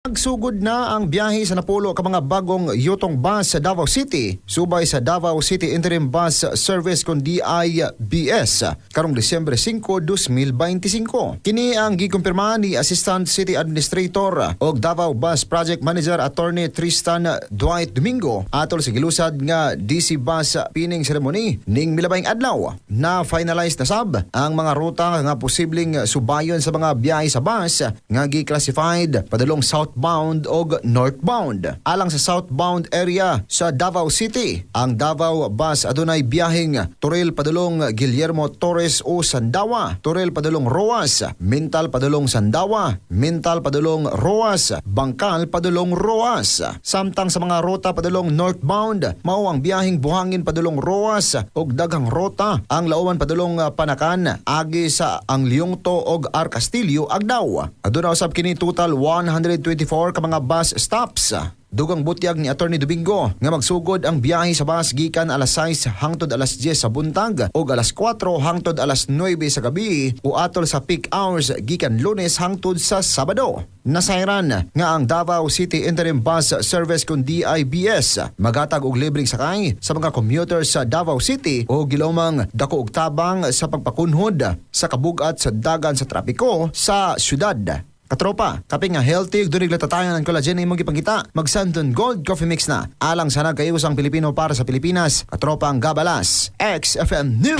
Nagsugod na ang biyahe sa napulo ka mga bagong yutong bus sa Davao City subay sa Davao City Interim Bus Service kon DIBS karong Disyembre 5, 2025. Kini ang gikumpirma ni Assistant City Administrator og Davao Bus Project Manager Attorney Tristan Dwight Domingo atol sa gilusad nga DC Bus pinning ceremony ning milabayng adlaw. Na finalize na sab ang mga ruta nga posibleng subayon sa mga biyahe sa bus nga gi-classified padulong southbound og northbound. Alang sa southbound area sa Davao City, ang Davao Bus adunay biyaheng Toril padulong Guillermo Torres o Sandawa, Toril padulong Roas, Mintal padulong Sandawa, Mintal padulong Roas, Bangkal padulong Roas. Samtang sa mga ruta padulong northbound, mao ang biyaheng Buhangin padulong Roas ug daghang ruta ang Lauman padulong Panacan agi sa ang Liungto og R. Castillo Agdao. Aduna usab kini total 124 ka mga bus stops. Dugang butyag ni Attorney Domingo nga magsugod ang biyahe sa bus gikan alas 6 hangtod alas 10 sa buntag o alas 4 hangtod alas 9 sa gabi o atol sa peak hours gikan Lunes hangtod sa Sabado. Nasayran nga ang Davao City Interim Bus Service kon DIBS magatag og libreng sakay sa mga commuters sa Davao City o gilomang dako og tabang sa pagpakunhod sa kabugat sa dagan sa trapiko sa syudad. Katropa, kape nga healthy ug dunay glutathione ang collagen imong gipangita. Mag-Santon Gold Coffee Mix na. Alang sa nagkayusang Pilipino para sa Pilipinas. Katropa ang Gabalas. XFM News.